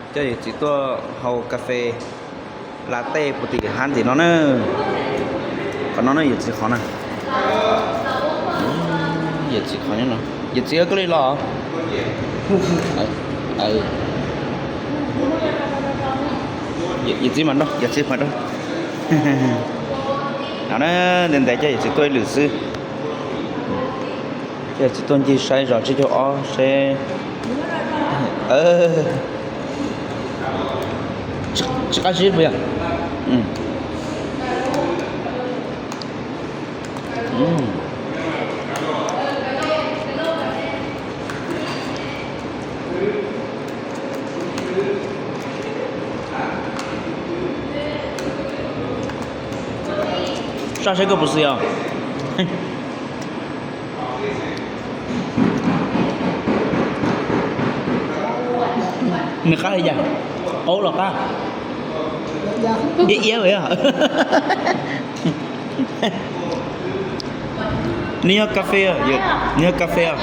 Coj yawm txiv tuaj haus kas fes latte puag tim hab ntawm no na. Qhov no na yawm txiv qhov na. Yawm txiv qhov no. Yawm txiv koj li los? Yawm txiv mas nrog, yawm txiv mas nrog. No na, ntev ntev coj yawm txiv tuaj ib lwm xwb. Coj yawm txiv tuaj ncig saib zos tsib caug ob seb. Tsis qab zib puas yog? Saj seb koj puas xis os. Nws qab li cas? Qaub los qab? Iab iab li os. Nws yog kas fes, nws yog kas fes os.